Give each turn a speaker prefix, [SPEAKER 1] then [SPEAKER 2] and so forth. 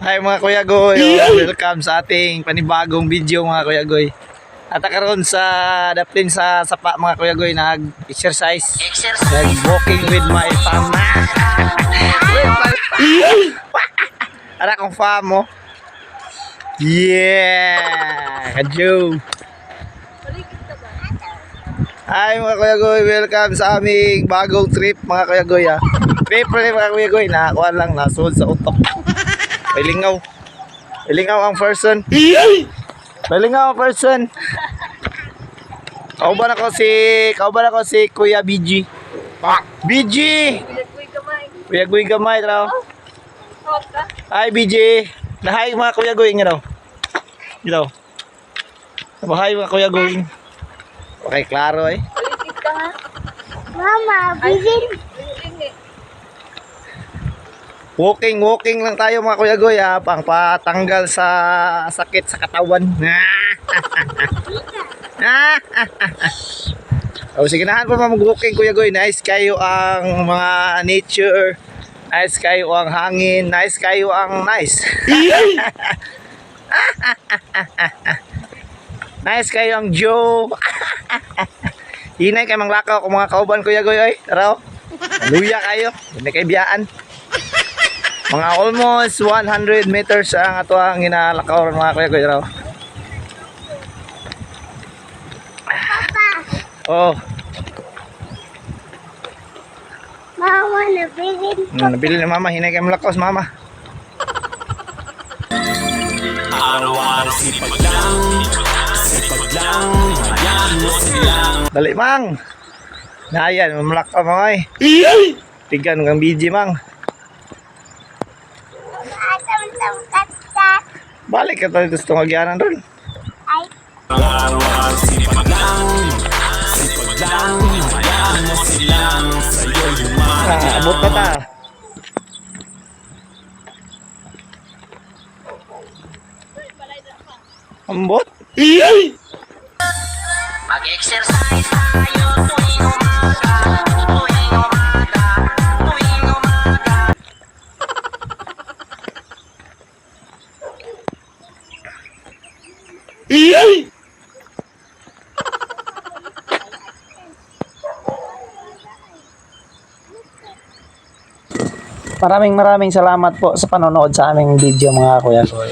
[SPEAKER 1] Hi, mga Kuya Goy. Oh, welcome sa ating panibagong video, mga Kuya Goy. At karon sa daplin sa sapa, mga Kuya Goy, nag-exercise. Nag-walking with my fam. With my Ara kong fam mo. Yeah! Kadyo! Hi, mga Kuya Goy, welcome sa aming bagong trip, mga Kuya Goy, ah. Trip rin, mga Kuya Goy, nakakuha lang, nasuod sa utok. May lingaw. May lingaw ang person. May lingaw ang person. Kauban ako si Kuya BG. BG! Kuya Guy Gamay, tara. Hi, BG. Nahay, mga Kuya Goy nga daw. Daw. Nahay, mga Kuya Goy. Okay, klaro eh.
[SPEAKER 2] Mama, bilin.
[SPEAKER 1] Walking, walking lang tayo, mga Kuya Goy, ha, pang patanggal sa sakit sa katawan. Oh, sige nahan pa mag-walking, Kuya Goy. Nice kayo ang mga nature. Nice kayo ang hangin. Nice kayo ang nice. Nice kayo ang Joe. Hinay kay manglakaw kung mga kauban, Kuya Goy, oy. Tara oh. Luya kayo. Hindi kay biyaan. Mga almost 100 meters ang ato ang ginalakaw ron, mga Kuya Goy. Tara, oh.
[SPEAKER 2] Papa,
[SPEAKER 1] Oh,
[SPEAKER 2] mama, nabilin.
[SPEAKER 1] Nabili ni Mama, hinay kay malakaw sa Mama.
[SPEAKER 3] Araw-araw sipag lang, hayaan mo silang.
[SPEAKER 1] Dali, Mang. Nayan, mamlakaw mga ay. Tigan kang BG, Mang.
[SPEAKER 2] Atam tam kat.
[SPEAKER 1] Balik ka tayo gusto magyaanan ron.
[SPEAKER 2] Ay,
[SPEAKER 3] Araw-araw sipag lang, hayaan mo silang sa'yo yumaman.
[SPEAKER 1] Ah, abot na ta. Ambot?
[SPEAKER 4] Mag-exercise tayo tuwing umaga, tuwing umaga, tuwing umaga.
[SPEAKER 1] Maraming maraming salamat po sa panonood sa aming video, mga Kuya Goy.